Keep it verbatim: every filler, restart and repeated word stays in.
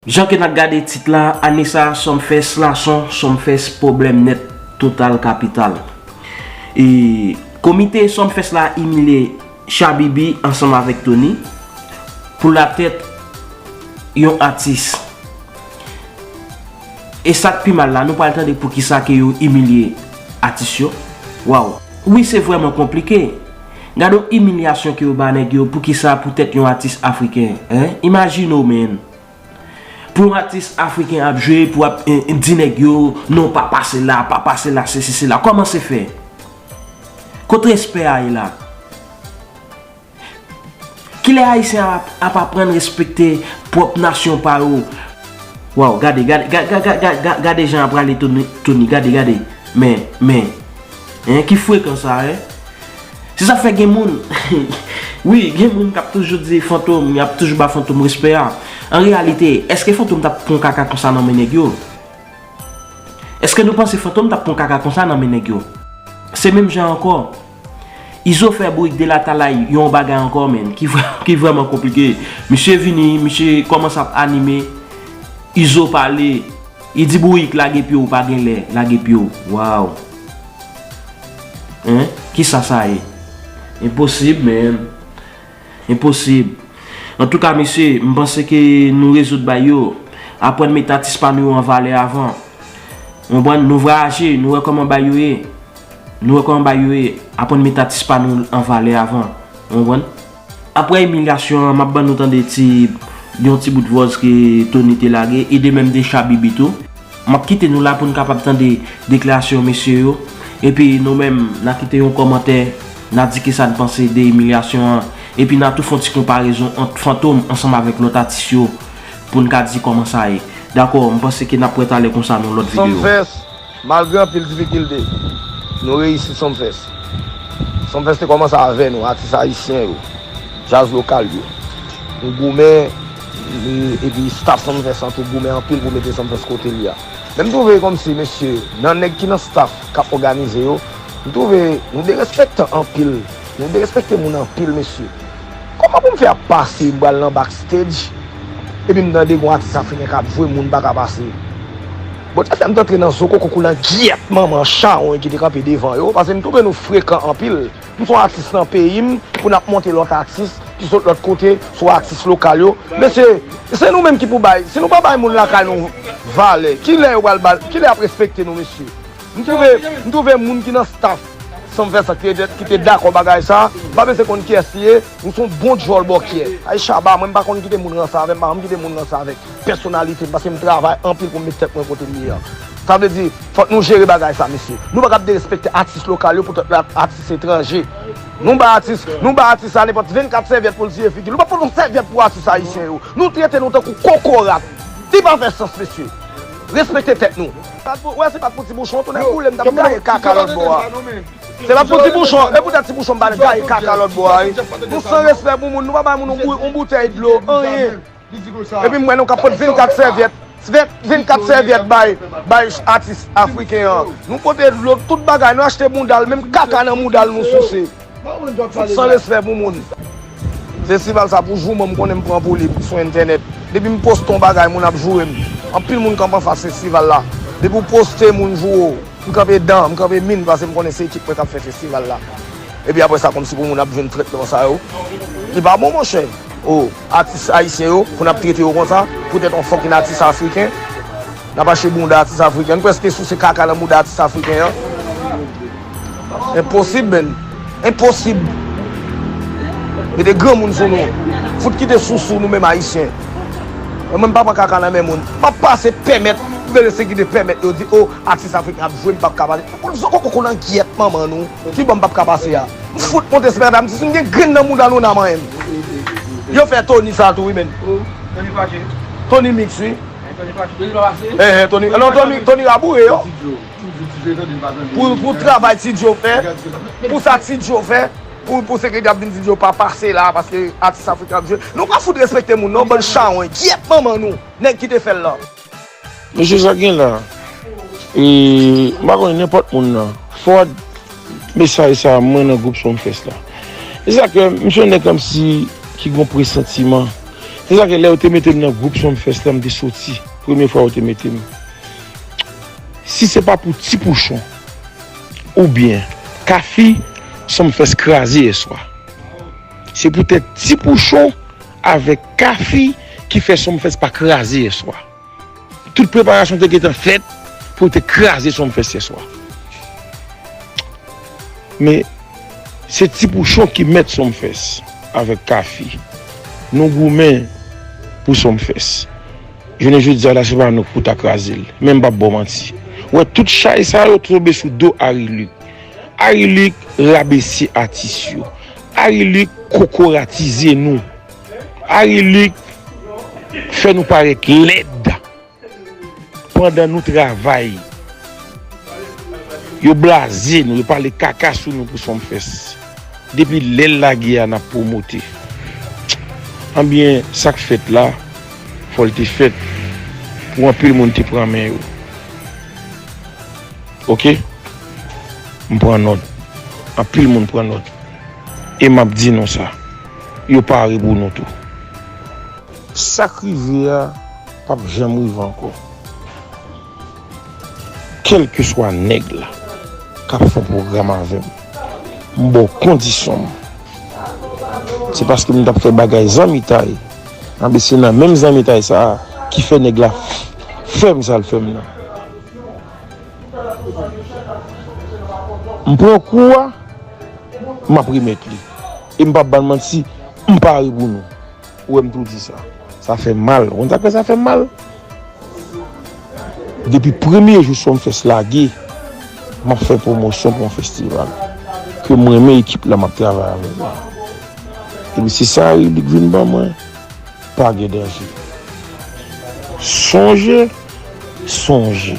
Jan ke n ap gade tit la, ane sa a, Sumfest la, son Sumfest pwoblèm nèt total kapital. E komite Sumfest la imilye Shabibi ansanm avèk Tony pou latèt yon atis. E sa k pi mal la, nou pral tande poukisa ke yo imilye atis yo. Waw. Wi, se vrèman konplike. Gade yon imilyasyon ke yo ba nèg yo, poukisa poutèt yon atis afriken, en? Imajine w, man. Pou yon atis afriken ap jwe, pou ap, eh, di nèg yo, "Non, pa pase la, pa pase la, sesi, sela." Kòman se fè? Kot respè a ye la? Kilè Ayisyen ap, ap aprann respekte pwòp nasyon pa yo? Waw, gade, gade, ga- ga- ga- ga- ga- gade jan ap rale Tony, Tony, gade, gade. Men, men, en, ki frekan sa, en? Se sa k fè gen moun, wi, gen moun k ap toujou di Fantom, y ap toujou ba Fantom respè a. An reyalite, èske Fantom t ap pran kaka konsa nan men nèg yo? Èske nou panse Fantom t ap pran kaka konsa nan men nèg yo? Se menm jan ankò. Izo fè bourik de Latalay yon bagay ankò, men, ki vrè- ki vrèman konplike. Misye vini, misye kòmanse ap anime. Izo pale. Li di bourik, "Lage pye w, pa gen lè, lage pye w." Waw. Hein? Kisa sa ye? Enposib, men. Enposib. Antouka, mesye, m panse ke nou rezoud bagay yo. Aprann met atis pa nou yo an valè avan. Ou konprann? Nou vwayaje, nou wè kòman bagay yo ye. Nou wè kòman bagay yo ye. Aprann met atis pa nou an valè avan. Ou konprann? Apre imilyasyon an, m ap ban nou tande ti, yon ti bout vòz ke Tony te lage, e de menm de Shabibi tou. M ap kite nou la pou n kapab tande deklarasyon mesye yo. Epi nou menm, n a kite yon kòmantè, n a di kisa n panse de imilyasyon an. Epi n a tou fè yon ti konparezon ant Fantom ansanm avèk lòt atis yo pou n ka di kòman sa ye. Dakò, m panse ke n ap wè talè konsa nan lòt videyo. Sumfest, malgre anpil difikilte, nou reyisi Sumfest. Sumfest te kòmanse avè nou, atis ayisyen yo, djaz lokal yo. Nou goumen, e- epi staff Sumfest lan tou goumen anpil pou mete Sumfest kote li a. Men m twouve kòmsi, mesye, nan nèg ki nan staff k ap òganize yo, m twouve nou derespektan anpil. Nou derespekte moun anpil, mesye. Kòman pou m fè ap pase, m pral nan backstage, epi m tande gon atis afriken k ap jwe, moun pa ka pase? Bondye fè m t antre nan zo koko koulangyèt manman chawony ki te kanpe devan yo, paske m twouve nou frekan anpil. M se yon atis nan peyi m, pou n ap monte lòt atis ki sot lòt kote, sou atis lokal yo. Mesye, se nou menm ki pou bay. Si nou pa bay moun lakay nou valè, kilè yo pral ba, kilè y ap respekte nou, mesye? M twouve, m twouve moun ki nan staff Sumfest lan ki te, ki te dakò bagay sa, m pa bezwen konn kiyès li ye, nou se yon bon djòl bòkyè. Ay Shabba, mwen m pa konn kite moun ranse avè m, m pa janm kite moun ranse avèk pèsonalite m, paske m travay anpil pou m met tèt mwen kote m ye a. Sa vle di, fòk nou jere bagay sa, mesye. Nou pa kab derespekte atis lokal yo poutèt lòt atis etranje. Nou bay atis, nou bay atis la nenpòt vennkat sèvyèt pou l siye figi l. Nou pa pot yon sèvyèt pou atis ayisyen yo. Nou trete nou tankou kokorat. Li pa fè sans, mesye. Respekte tèt nou. Wè, se pa t pou ti bouchon, tou nèg boule, m t ap gaye kaka lòt bò a. Se pa t pou ti bouchon, e poutèt ti bouchon m pa t gaye kaka lòt bò a, wi. Nou san respè pou moun, nou pa bay moun yon bou- yon boutèy dlo, anyen. Epi m wè nou ka pot vennkat sèvyèt, vennkat sèvyèt bay, bay atis afriken an. Nou pote dlo, tout bagay, nou achte mouda l, menm kaka nan mouda l nou souse. Fout san respè pou moun. Festival sa pou jouman m konnen m pran pou li sou entènèt. Depi m poste yon bagay, moun ap joure m. Anpil moun kanpe anfas festival la. Depi w poste, moun joure w. M kanpe dan, m kanpe min, paske m konnen se ekip mwen k ap fè festival la. Epi apre sa, kòmsi pou moun ap jwenn tretman sa yo. Li pa bon, monchè. O, atis ayisyen yo, pou n ap trete yo konsa, poutèt yon fucking atis afriken. N ap achte bounda atis afriken. Nou prèske souse kaka nan bounda atis afriken an. Enposib, menn. Enposib. Mete granmoun sou nou. Fout kite sousou nou menm ayisyen. Mwen, mwen m pa pran kaka nan men moun. M ap pase pèmèt, gouvènman sekirite pèmèt yo di, o, atis afriken ap jwe, m p ap ka pase. Pou zo koko koulangyèt manman nou. Ki bò m p ap ka pase a? M fout monte sipèda, m di si m gen grenn nan mouda nou n a manyen m. Yo fè Tony sa tou, wi, menn. Tony fache. Tony Mix, wi. Tony fache. Tony pa pase? Eh, eh, Tony, non, Tony, Tony raboure yo. Pou, pou travay Ti Djo fè, pou sa Ti Djo fè, pou, pou sekirite ap vin di Djo pa pase la, paske atis afriken ap jwe. Nou pa fout respekte moun, non, bann chawony. Gyèt manman nou, nèg ki te fè l lan. Mesye, sa gen la, e, m pa konnen nenpòt moun nan. Fòwad mesaj sa, mwen nan gwoup Sumfest la. E sa ke m se yon nèg kòmsi ki gon presantiman. Se sa ke lè yo te mete m nan gwoup Sumfest la, m te soti. Premye fwa yo te mete m. Si se pa pou Ti Pouchon oubyen Kafi, Sumfest kraze yèswa. Se poutèt Ti Pouchon avèk Kafi ki fè Sumfest pa kraze yèswa. Tout preparasyon te gentan fèt pou te kraze Sumfest yèswa. Men, se Ti Pouchon ki mèt Sumfest avèk Kafi. Nou goumen pou Sumfest. Jounen jodi a la, se pa nou k pou ta kraze l. Men m p ap ba w manti. Ou wè, tout chay sa yo tonbe sou do Harry Luc. Harry Luc rabese atis yo. Harry Luc kokoratize nou. Harry Luc fè nou parèt lèd. Pandan nou travay, yo blaze nou, yo pale kaka sou nou pou Sumfest. Depi lè l lage a, n ap pwomote. Anbyen, sa k fèt la, fò l te fèt pou anpil moun te pran men yo. Oke? M pran nòt. Anpil moun pran nòt. E m ap di nou sa. Yo pare pou nou tou. Sa k rive a p ap janm rive ankò. Kèlkeswa nèg la k ap fè pwogram avè m, m ba w kondisyon m. Se paske m t ap fè bagay zanmitay. Anben, se nan menm zanmitay sa a ki fè nèg la fè m sa l fè m nan. M pran kou a, m ap remèt li. E m p ap ba n manti, m pare pou nou. Ou wè m tou di sa. Sa fè m mal. Ou konn sa k fè sa fè m mal? Depi premye jou Sumfest lage, m ap fè pwomosyon pou yon festival. Ke m renmen ekip la m ap travay avèk la. Epi se sa Harry Luc vin ban mwen. Pa gen danje. Sonje, sonje.